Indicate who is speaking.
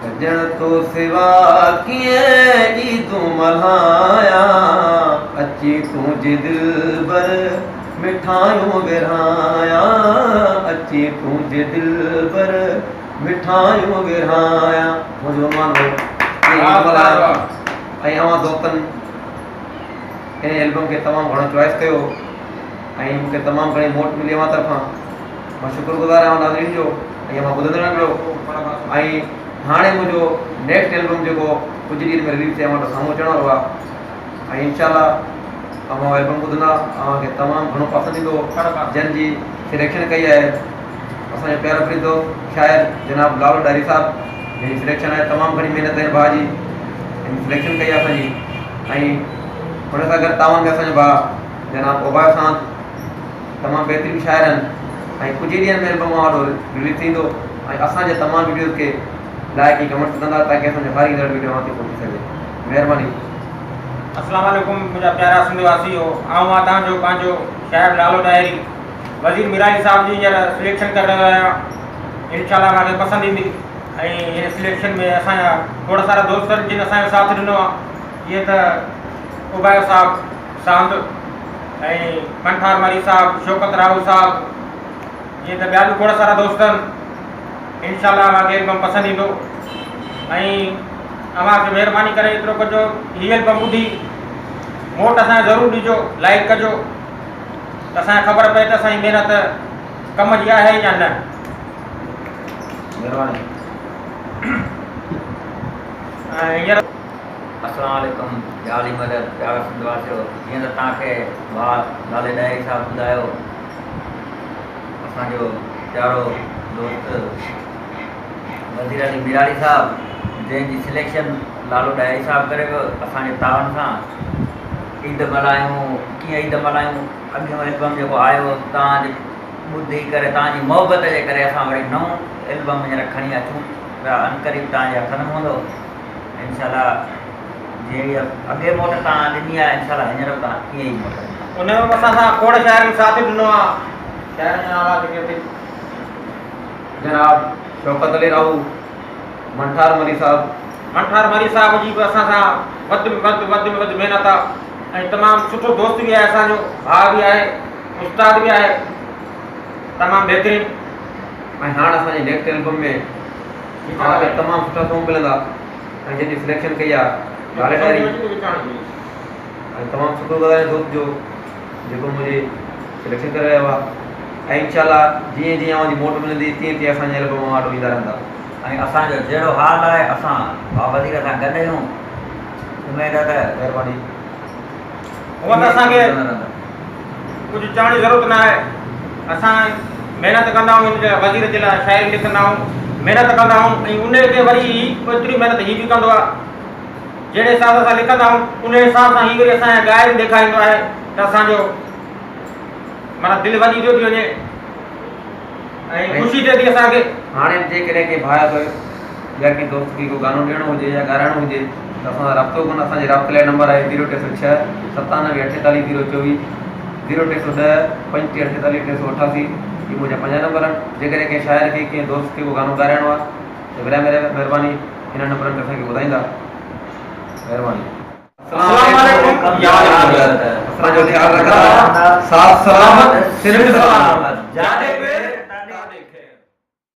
Speaker 1: سڄڻ تو سوا ڪيئن عيدون ملهايان، اچي تنهنجي دلبر مٺايون ورهايان، اچي تنهنجي دلبر مٺايون ورهايان. منهنجو عنوان هو ڪيئن عيد ملهايان ۽ اوهان دوستن ان البم کي تمام گهڻو چوائس ڪيو ۽ مون کي تمام گهڻي موٽ ملي اوهان طرفان. مان شڪر گذار آهيان ناظرين جو ۽ اوهان ٻڌندڙن جو ۽ هاڻي منهنجو نيڪسٽ البم جيڪو ڪجهه ڏينهن ۾ رليز ٿي اوهان وٽ سامهون اچڻ وارو آهي ۽ انشاء الله اوهان البم ٻڌندا اوهان کي تمام گهڻو پسند ايندو جن جي سليڪشن ڪئي آهي اسان جو پيارو فريد دوست شاعر جناب لالو ڏاهري صاحب جن جي سليڪشن آهي تمام گهڻي محنت آهي ڀاء جي سليڪشن ڪئي آهي اسان جي ۽ ان سان گڏ تعاون ۾ اسان جو ڀاء جناب اوبايو ساند تمام بهترين شاعر آهن ۽ ڪجهه ئي ڏينهن ۾ البم اوهان وٽ رليز ٿيندو ۽ اسان جي تمام وڊيوز کي لائڪ ۽ ڪمينٽس ڪندا تاڪه اسان جو هر ايندڙ وڊيو اوهان تائين پهچي سگهي مهرباني.
Speaker 2: اسلام عليڪم منهنجا پيارا سنڌ واسيو آئون آهيان توهان جو پنهنجو شاعر لالو ڏاهري وزير ميرالي صاحب جي هينئر سليڪشن ڪري رهيو آهيان انشاء الله اوهان کي پسند ايندي ۽ هن سليڪشن ۾ اسان جا کوڙ سارا دوست آهن جن اسان جو ساٿ ڏنو آهي جيئن ته اوبايو صاحب ساند ۽ منٺار مري صاحب، شوڪت راهو صاحب جيئن ته ٻيا به کوڙ سارا دوست آهن انشاء الله اوهان کي البم پسند ايندو ۽ اوهان کي مهرباني ڪري ايترو ڪجو هي البم ٻڌي موٽ اسان کي ضرور ڏجو لائڪ ڪجو ته اسان کي خبر پئي ته اسان جي محنت ڪم جي آهي يا نه.
Speaker 1: مهرباني.
Speaker 2: ۽ هينئر.
Speaker 3: اسلام عليڪم يا علي مدد پيارا سنڌ واسيو جيئن ته توهان کي ڀاء لالي ڏاهري صاحب ٻڌايو اسان جو پيارو دوست وزير علي ميراڻي صاحب جنهن جي سليڪشن لالو ڏاهري صاحب ڪري پيو اسان جي تعاون سان عيد ملهايون ڪيئن عيد ملهايون اڳيون البم جيڪو آيو توهان جي ٻڌي ڪري توهان جي محبت جي ڪري اسان وري نئون البم هينئر کڻي اچون پيا عنقريب توهان جي هٿن ۾ هوندو انشاء الله جهڙي اڳي موٽ توهان ڏني آهي انشاء الله هينئر به توهان ائين ئي موٽ ڏيندا.
Speaker 2: ان ۾ به اسان سان کوڙ شاعرن ساٿ ڏنو آ. شاعرن جا نالا جيڪي اٿئي.
Speaker 1: جناب شوڪت علي راهو، منٺار مري صاحب.
Speaker 2: منٺار مري صاحب جي به اسان سان وڌ ۾ وڌ وڌ ۾ وڌ محنت آ ۽ تمام سٺو دوست به آهي اسان جو ڀاء به آهي استاد به آهي تمام بهترين.
Speaker 1: ۽ هاڻ اسان جي نيڪسٽ البم ۾ اوهان کي تمام سٺا سونگ ملندا ۽ جنهن جي سليڪشن ڪئي آهي لالي ڏاهري ۽ تمام سٺو ڳالهايو دوست جو جيڪو منهنجي سليڪشن ڪري رهيو آهي ۽ انشاء الله جيئن جيئن اوهان جي موٽ ملندي تيئن تيئن اسان جي البم اوهان آڏو ايندا رهندا.
Speaker 3: ۽ اسان جو جهڙو حال آهي اسان ڀاء وزير سان گڏ آهيون اميد آهي ته
Speaker 1: مهرباني.
Speaker 2: هونء ته اسان کي ڪجهه چوڻ جي ضرورت نه آهي اسان محنت ڪندا آهيون هن جي وزير جي لاء شاعري لکندا آهيون محنت ڪندا آهيون ۽ ان تي وري هي ايتري محنت هي به ڪندو آهي جهڙي حساب سان اسان لکندا آهيون ان حساب سان هي وري اسان کي ڳائي به ڏيکاريندو آهي ته اسان جو معنيٰ دل وڏي ٿيو ٿي وڃي ۽ خوشي ٿئي ٿي اسان کي.
Speaker 1: هاڻي به جيڪڏهن ڪنهن ڀاء کي يا ڪنهن دوست کي ڪو گانو ڏيڻو هجي يا ڳارائڻو هجي ته اسان سان رابطو ڪن اسان جي رابطي لاء نمبر آهي زيرو 306 97 48 024 زيرو 310 35 48 388 هي منهنجا پنهنجا نمبر آهن جيڪڏهن ڪنهن شاعر کي ڪنهن دوست کي ڪو گانو ڳارائڻو آهي ته براء مهرباني هنن نمبرن تي اسان کي ٻڌائيندا مهرباني.
Speaker 2: السلام عليڪم يا علي مدد.
Speaker 1: اسان جو خيال رکندا ساٿ سلامت سنڌ سلامت.
Speaker 3: جاڏي.